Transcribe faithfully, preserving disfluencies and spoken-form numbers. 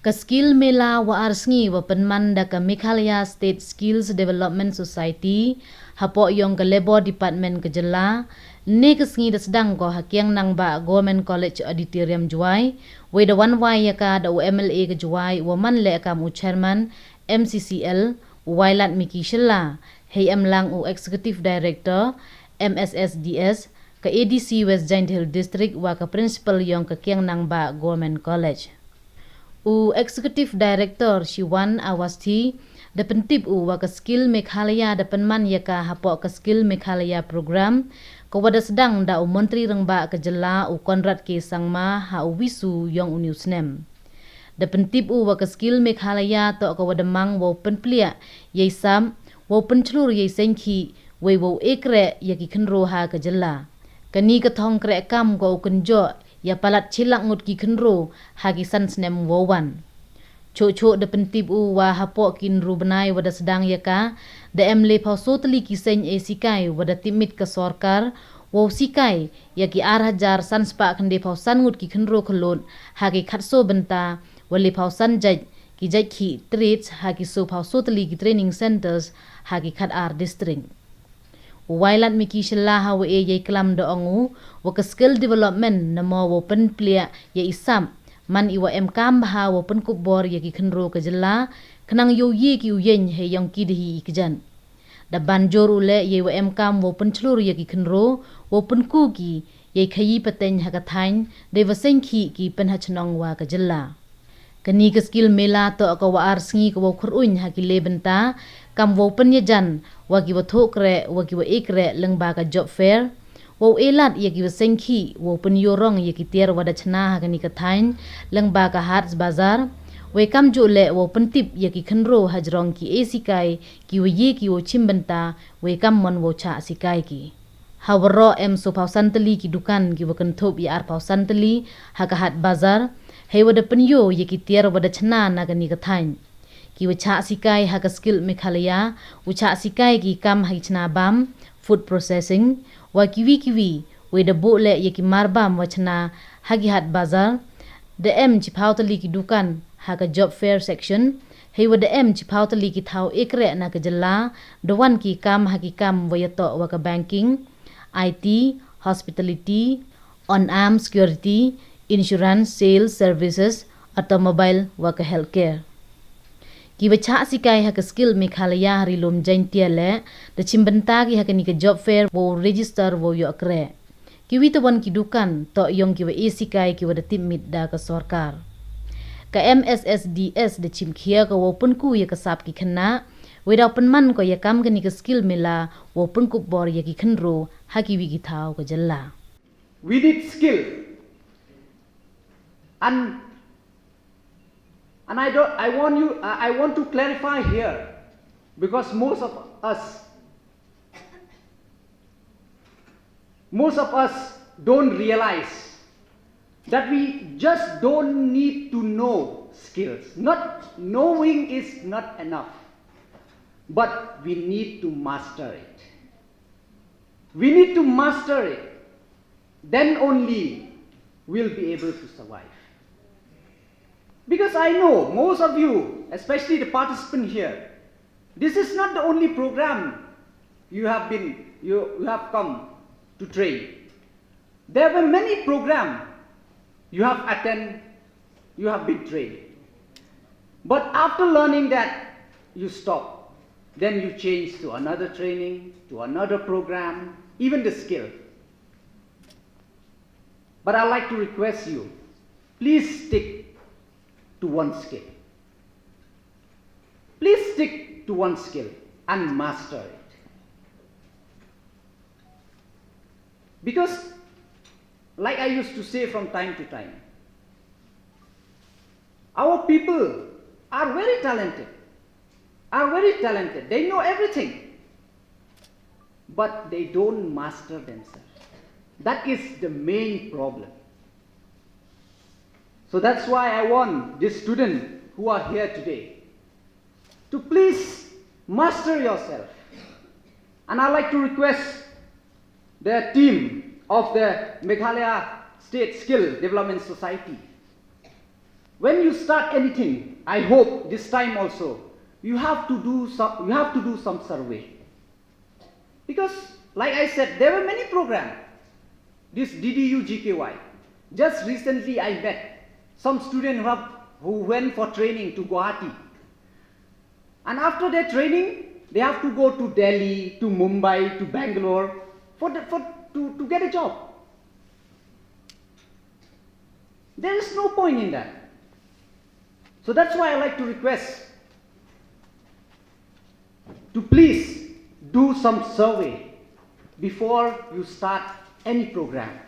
Ka Skill Mela wa ar sngi wa pynman da ka Meghalaya State Skills Development Society hapoh yong ka Labour Department ka jylla, ne ka sngi da sdang ko ha Kiang Nangbah Government College Auditorium Jowai, wei da wan wai ya ka da u M L A ka Jowai wa man le kam u Chairman M C C L, u Wailadmiki Shylla, hei em lang u Executive Director M S S D S, ka A D C West Jaintia Hills District wa ka Principal yong ka Kiang Nangbah Government College. U Executive Director Shiwan Awasthi da pyntip u wa ka Skill Meghalaya da pynman ya ka hapoh ka Skill Meghalaya Program, ka wa da sdang da u Montri Rangbah ka jylla u Conrad K Sangma ha u Wisu yong u ni u snem. Da pyntip u wa ka Skill Meghalaya toh ka wa da mang wow pynpliah yei sap, wow pynchlur yei sengkhih, wei wow e kreh ya ki khynroo ha ka jylla. Kani ka thong kreh kam ka u kynjoh ya palat chilak ngut ki khynroo ha ki san snem wow wan. Choh choh da pyntip u wa hapoh ki ynru bnai wa da sdang ya ka, da em le phaw soo tylli ki seng e sikai wa da tipmit ka sorkar wow sikai ya ki ar hajar san spah khyndai phaw san ngut ki khynroo khyllood ha ki khat soo bynta, wa le phaw san jait ki jait khih trades ha ki soo phaw soo tylli ki training centres ha ki khat ar district. U Wailadmiki Shylla ha wa e yei klam da ong u wa ka skill development namo wow pynpliah ya i sap, man i wa em kam bha wow pynkup bor ya ki khynroo ka jylla, khnang yow ye ki u yeng hei yong ki da hi i kjat. Da ban jor u le yei wa em kam wow pynchlur ya ki khynroo, wow pynku ki yei khayi pateng ha ka thaiñ, dei wa sengkhih ki pynhachnong wa ka jylla. Kani ka Skill Mela toh ka wa ar sngi ka wow khyrwin ha ki le bynta, kam wow pynyajan wa ki wa thoh kreh, wa ki wa e kreh lyngba ka job fair, wow e lad ya ki wa sengkhih, wow pynyoh rong ya ki tiar wa da chna ha kani ka thaiñ lyngba ka Haat Bazaar, wei kamjooh le wow pyntip ya ki khynroo hajrong ki e sikai, ki wa ye ki wow chim bynta, wei kammon wow chah sikai ki. Ha waroh em soo phaw san tylli ki dukan ki wa kynthup ya ar phaw san tylli ha ka Haat Bazaar, hei wa da pynyoh ya ki tiar wa da chna na kani ka thaiñ. Ki wa chah sikai ha ka Skill Meghalaya, u chah sikai ki kam ha ki chna bam, food processing, wa kiwi kiwi, wei da buh le ya ki mar bam wa chna ha ki Haat Bazaar. Da em chiphaw tylli ki dukan ha ka job fair section, hei wa da em chiphaw tylli ki thaw e kreh na ka jylla, da wan ki kam ha ki kam wa yatoh wa ka banking, I T, hospitality, unarmed security, insurance, sales, services, automobile, wa ka healthcare. Ki wa chah sikai ha ka Skill Meghalaya ha ri lum Jaintia le, da chim bynta ki ha kani ka job fair wow register wow yoh kreh. Kiwi tawon ki dukan toh yong ki wa e sikai ki wa da tipmit da ka sorkar. Ka M S S D S da chim khia ka wow pynku ya ka sap ki khynnah, wei daw pynman ko ya kam kani ka Skill Mela wow pynkup bor ya ki khynroo ha kiwi ki thaw ka jylla. We need skill. And, and I don't, I want you, I I want to clarify here, because most of us, most of us don't realize that we just don't need to know skills. Not knowing is not enough, but we need to master it. We need to master it. Then only we'll be able to survive. Because I know most of you, especially the participant here, this is not the only program you have been, you, you have come to train. There were many programs you have attended, you have been trained. But after learning that, you stop. Then you change to another training, to another program, even the skill. But I'd like to request you, please stick to one skill. Please stick to one skill and master it. Because, like I used to say from time to time, our people are very talented, are very talented. They know everything, but they don't master themselves. That is the main problem. So that's why I want these students who are here today to please master yourself. And I'd like to request the team of the Meghalaya State Skill Development Society When you start anything, I hope this time also, you have to do some, you have to do some survey. Because, like I said, there were many programs. This D D U G K Y. Just recently, I met some students who have, who went for training to Guwahati. And after their training, they have to go to Delhi, to Mumbai, to Bangalore for, the, for to, to get a job. There is no point in that. So that's why I like to request to please do some survey before you start any program.